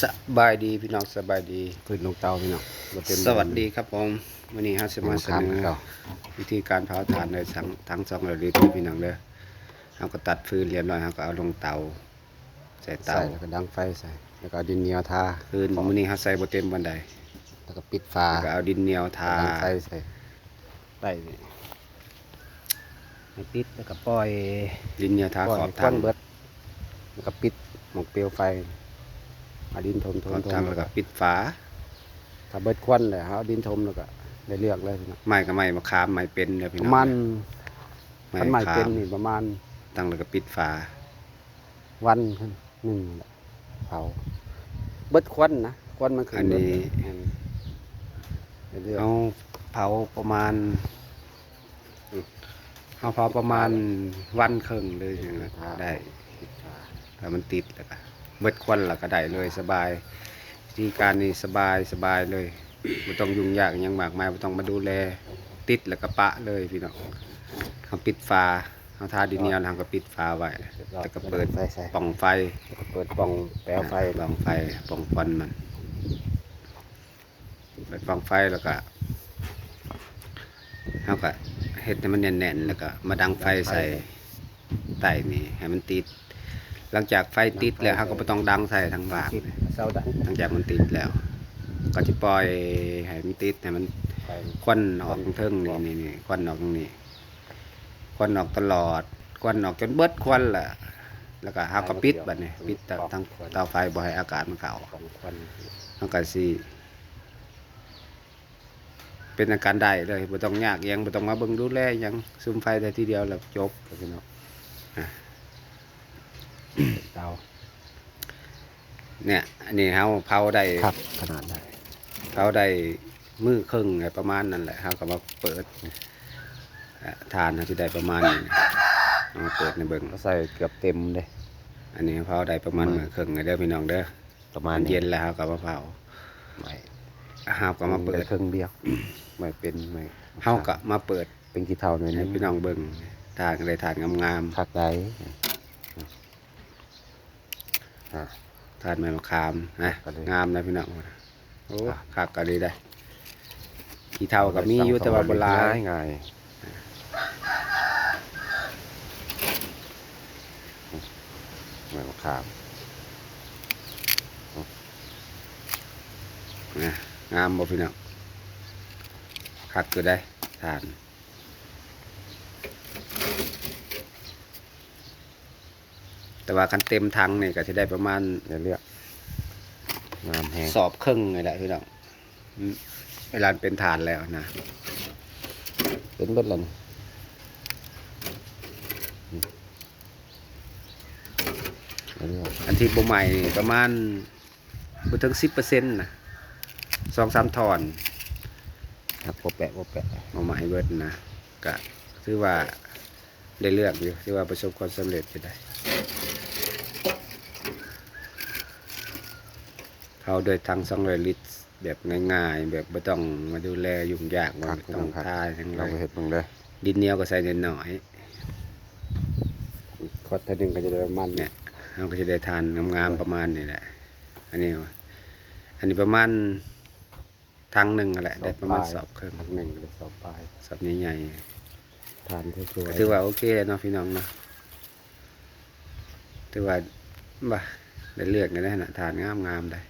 ສະບາຍດີພີ່ນ້ອງ ສະບາຍດີ ຂຶ້ນລົງເຕົາພີ່ນ້ອງ ບໍ່ເຕັມ ສະຫວັດດີຄັບຜົມ. ມື້ນີ້ເຮົາຊິມາສະເໜີວິທີການເຜົາຖ່ານໂດຍຖັງສອງຮ້ອຍລິດເດີພີ່ນ້ອງເດີ. ເຮົາກໍຕັດຟືນລຽບຮ້ອຍ ເຮົາກໍເອົາລົງເຕົາ ໃສ່ເຕົາ ໃສ່ແລ້ວກໍດັງໄຟໃສ່ ແລ້ວກໍເອົາດິນໜຽວທາ. ຄືນມື້ນີ້ເຮົາໃສ່ບໍ່ເຕັມປານໃດ ແລ້ວກໍປິດຝາ ແລ້ວກໍເອົາດິນໜຽວທາ ແລ້ວກໍດັງໄຟໃສ່ ໄດ້ນີ້ ໃຫ້ຕິດ ແລ້ວກໍປ່ອຍດິນໜຽວທາຂອບຖັງ ເບິດ ແລ້ວກໍປິດໝ່ອງເປວໄຟ ເອົາດິນຖົມໆ ຖົມ ແລ້ວກໍປິດຝາ. ຖ້າເບິດຄວັນແລ້ວ ເຮົາເອົາດິນຖົມ ແລ້ວກໍໄດ້ເລືອກເລີຍພີ່ນ້ອງ. ໄມ້ກໍໄມ້ມະຂາມ ໄມ້ເປັນເດີພີ່ນ້ອງ ປະມານ ຄັນໄມ້ເປັນນີ້ປະມານ ຕັ້ງແລ້ວກໍປິດຝາ ວັນໜຶ່ງແຫຼະ ເຜົາ ເບິດຄວັນນະ ຄວັນມັນຂຶ້ນ ອັນນີ້ ເບິດແລ້ວ ເຮົາເຜົາປະມານ ເຮົາເຜົາປະມານວັນເຄິ່ງເລີຍ ໄດ້ ຖ້າມັນຕິດແລ້ວກໍເບິດຄວັນແລ້ວກໍໄດ້ເລີຍ ສະບາຍ. ວິທີການນີ້ສະບາຍ ສະບາຍເລີຍ ບໍ່ຕ້ອງຫຍຸ້ງຍາກຫຍັງມາກມາຍ ບໍ່ຕ້ອງມາດູແລ ຕິດແລ້ວກໍປະເລີຍພີ່ນ້ອງ. ເຮົາປິດຝາ ເຮົາທາດິນໜຽວ ແລ້ວເຮົາກໍປິດຝາໄວ້ ແລ້ວກໍເປີດປ່ອງໄຟ ເປີດປ່ອງແປວໄຟ ປ່ອງໄຟ ປ່ອງຄວັນມັນ ເປີດປ່ອງໄຟ ແລ້ວກໍເຮົາກໍເຮັດໃຫ້ມັນແໜ້ນໆ ແລ້ວກໍມາດັງໄຟໃສ່ໃຕ້ນີ້ໃຫ້ມັນຕິດ. ຫຼັງຈາກໄຟຕິດແລ້ວ ເຮົາກໍບໍ່ຕ້ອງດັງໃສ່ທາງບາກ ຫຼັງຈາກມັນຕິດແລ້ວ ກໍຊິປ່ອຍໃຫ້ມັນຕິດ ໃຫ້ມັນຄວັນອອກເທິງນີ້ ນີ້ໆ ຄວັນອອກນີ້ ຄວັນອອກຕະຫຼອດ ຄວັນອອກຈົນເບິດຄວັນລະ ແລ້ວກໍເຮົາກໍປິດ ບາດນີ້ປິດເຕົາ ເຕົາໄຟ ບໍ່ໃຫ້ອາກາດມັນເຂົ້າ ເຮົາກໍຊິ ເປັນອັນການໄດ້ເລີຍ ບໍ່ຕ້ອງຍາກຫຍັງ ບໍ່ຕ້ອງມາເບິ່ງດູແລຫຍັງ ສຸມໄຟໄດ້ທີດຽວແລ້ວຈົບພີ່ນ້ອງ. ເຕົາ ເນີ້ຍ ອັນນີ້ເຮົາເຜົາໄດ້ ຄັກຂະໜາດໃດ ເຜົາໄດ້ມື້ເຄິ່ງປະມານນັ້ນແຫຼະ ເຮົາກໍມາເປີດ ຖ່ານເຮົາຊິໄດ້ປະມານນີ້ ເອົາມາເປີດໃຫ້ເບິ່ງ ໃສ່ເກືອບເຕັມເດ້. ອັນນີ້ເຮົາເຜົາໄດ້ປະມານມື້ເຄິ່ງເດີພີ່ນ້ອງເດີ ປະມານ ມັນເຢັນແລ້ວເຮົາກໍມາເຜົາ ໄມ້ ເຮົາກໍມາເປີດເຄິ່ງດຽວ ໄມ້ເປັນ ໄມ້ ເຮົາກໍມາເປີດ ເປັນຂີ້ເຖົ້າໜ້ອຍໜຶ່ງ ໃຫ້ພີ່ນ້ອງເບິ່ງ ຖ່ານກໍໄດ້ຖ່ານງາມໆ ຄັກໃດ໋ ອ່າ ຖ່ານໄມ້ມະຂາມນະ ງາມນະພີ່ນ້ອງ. ໂອ້ ອ່າ ຄັກອີ່ຫຼີເດ້ ຂີ້ເຖົ້າກໍມີຢູ່ ແຕ່ວ່າບໍ່ຫຼາຍ ງ່າຍໆ ໄມ້ມະຂາມ ນະ ງາມບໍ່ພີ່ນ້ອງ ຄັກຢູ່ເດ້ ຖ່ານ. ແຕ່ວ່າຄັນເຕັມຖັງນີ້ກໍຊິໄດ້ປະມານ ໄດ້ເລືອກ ງາມແຮງ ສອບເຄິ່ງນີ້ແຫຼະພີ່ນ້ອງ ເວລາເປັນຖ່ານແລ້ວນະ ເປັນເບິດແລ້ວນີ້ ໄດ້ເລືອກ ອັນທີ່ບໍ່ໄໝ້ປະມານ ບໍ່ເຖິງສິບເປີເຊັນນະ ສອງສາມທ່ອນ ຫັກໂປະແປະໂປະແປະ ເອົາມາໃຫ້ເບິດນະ ກະຖືວ່າໄດ້ເລື່ອງຢູ່ ຖືວ່າປະສົບຄວາມສຳເລັດຢູ່ໄດ໋. ເຜົາດ້ວຍຖັງສອງຮ້ອຍລິດ ແບບງ່າຍໆ ແບບບໍ່ຕ້ອງມາດູແລຫຍຸ້ງຍາກ ບໍ່ຕ້ອງທາຫຍັງເລີຍ ລອງໄປເຮັດເບິ່ງເດີ ດິນໜຽວກໍໃສ່ໜ້ອຍໆ ຂອດເທື່ອໜຶ່ງກໍຈະໄດ້ປະມານນີ້ ເຮົາກໍຈະໄດ້ຖ່ານງາມໆປະມານນີ້ແຫຼະ. ອັນນີ້ ອັນນີ້ປະມານຖັງໜຶ່ງຫັ້ນແຫຼະ ໄດ້ປະມານສອບເຄິ່ງ ຖັງໜຶ່ງກໍໄດ້ສອບປາຍ ສອບໃຫຍ່ໆ ຖ່ານສວຍໆ ກໍຖືວ່າໂອເຄແລ້ວເນາະ ພີ່ນ້ອງເນາະ ຖືວ່າ ບາ ໄດ້ເລືອກຢູ່ເດ້ນະ ຖ່ານງາມໆໄດ໋.